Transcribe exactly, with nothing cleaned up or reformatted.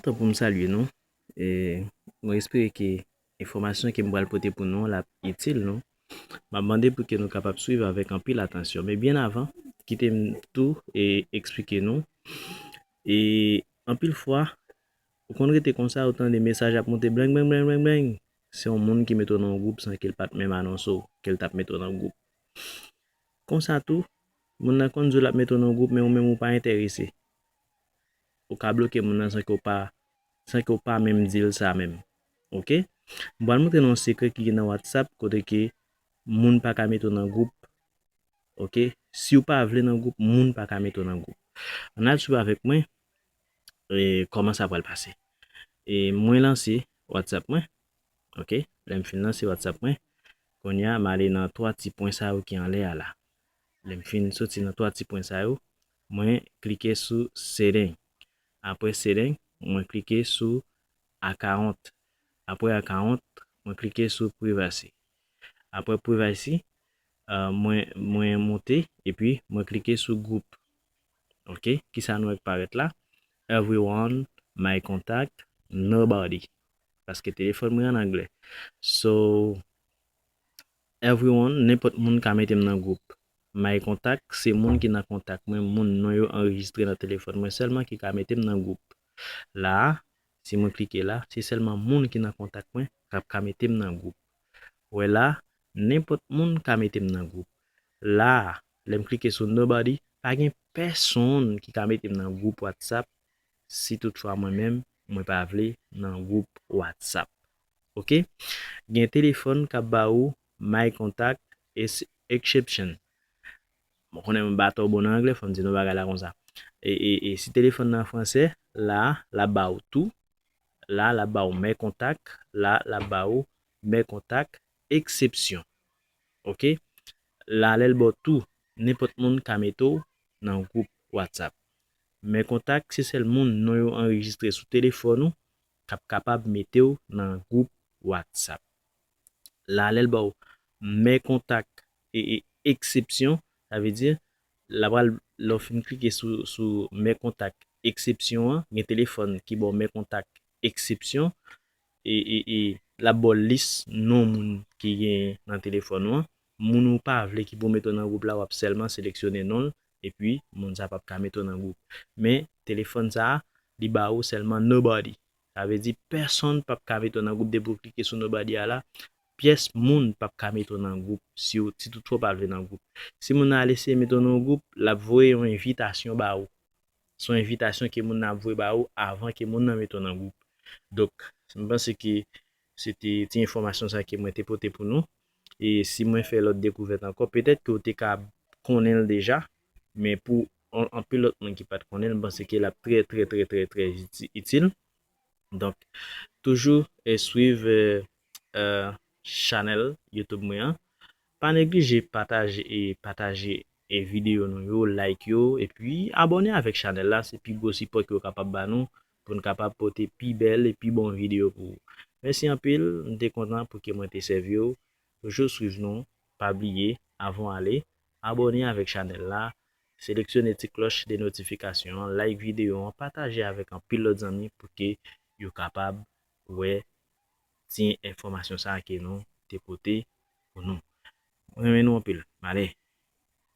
tan pou m salye nou. E mwen espere ke enfòmasyon ke m pral pote pou nou l ap itil nou. M ap mande pou ke nou kapab swiv avèk anpil atansyon. Men byen avan, kite m tou e eksplike nou. E anpil fwa, ou konn rete konsa, ou tande mesaj ap monte blang, blang, blang, blang, blang. Se yon moun ki mete w nan yon gwoup san ke l pa t menm anonse w ke l t ap mete w nan gwoup. Konsa tou, moun nan konn di w l ap mete w nan gwoup, men ou menm ou pa enterese. Ou ka bloke moun nan san ke w pa, san ke w pa menm di l sa menm. Oke? M pral montre nou yon sekrè ki gen nan WhatsApp kote ke moun pa ka mete w nan gwoup. Oke? Si w pa vle nan gwoup, moun pa ka mete w nan gwoup. Ann al swiv avèk mwen e kòman sa pral pase. E mwen lanse WhatsApp mwen. Oke? Lè m fin lanse WhatsApp mwen, kounye a m ale nan twa ti pwen sa yo ki anlè a la. Lè m fin soti nan twa ti pwen sa yo, mwen klike sou setting. Apre setting, mwen klike sou account. Apre account, mwen klike sou privacy. Apre privacy, uh, mwen, mwen monte epi mwen klike sou group. Oke, kisa nou wè k parèt la? Everyone, my contact, nobody. Paske telefòn mwen an anglè. So, everyone, nenpòt moun ka mete m nan group. My contact, se moun ki nan kontak mwen, moun non yo anrejistre nan telefòn mwen sèlman ki ka mete m nan group. La a, si mwen klike la, se sèlman moun ki nan kontak mwen k ap ka mete m nan group. Wè la, nenpòt moun ka mete m nan group. La a, lè m klike sou nobody, pa gen pèsonn ki ka mete m nan group WhatsApp si toutfwa mwen menm, mwen pa vle nan group WhatsApp. Oke? Gen telefòn k ap ba ou my contact exception. Mwen konnen m pa twò bon nan anglè, fò m di nou bagay la konsa. E, e, e si telefòn nan fransè, la, l ap ba ou tou. La, l ap ba ou mes contacts. La, l ap ba ou mes contacts exception. Oke? La, lè l ba w tou, nenpòt moun ka mete w nan gwoup WhatsApp. Mes contacts, se sèl moun non yo anrejistre sou telefòn ou k ap kapab mete w nan gwoup WhatsApp. La, lè l ba w mes contacts e, e eksepsyon, sa vle di, l ap pral, lè w fin klike sou, sou mes contacts eksepsyon an, gen telefòn ki ba w mes contacts eksepsyon, e, e, e l ap ba w lis non moun ki gen nan telefòn ou an. Moun ou pa vle ki pou mete w nan gwoup la, w ap sèlman seleksyone non l, epi moun sa p ap ka mete w nan gwoup. Men, telefòn sa a, li ba ou sèlman nobody. Sa vle di, pèsonn p ap ka mete w nan gwoup depi w klike sou nobody a la. Pyès moun p ap ka mete w nan gwoup si w, si toutfwa w pa vle nan gwoup. Si moun nan al eseye mete w nan yon gwoup, l ap voye yon envitasyon ba ou. Se yon envitasyon ke moun nan ap voye ba ou avan ke moun nan mete w nan gwoup. Donk, m panse ke se te ti enfòmasyon sa ke mwen te pote pou nou. E si mwen fè lòt dekouvèt ankò, petèt ke w te ka konnen l deja, men pou an, anpil lòt moun ki pa t konnen l, m panse ke l ap trè, trè, trè, trè, trè iti-, itil. Donk, toujou, e, swiv, e, e, chanèl YouTube mwen an. Pa neglije pataje, e, pataje, e, videyo nou yo, like yo, epi abòne avèk chanèl la. Se pi gwo sipò ke w kapab ba nou pou n kapab pote pi bèl e pi bon videyo pou ou. Mèsi anpil, m te kontan pou ke mwen te sèvi w. Toujou swiv nou, pa bliye, avan w ale, abòne avèk chanèl la, seleksyone ti klòch de notifikasyon an, like videyo an, pataje avèk anpil lòt zanmi pou ke yo kapab wè ti enfòmasyon sa a ke nou te pote pou nou. Mwen renmen nou anpil. M ale.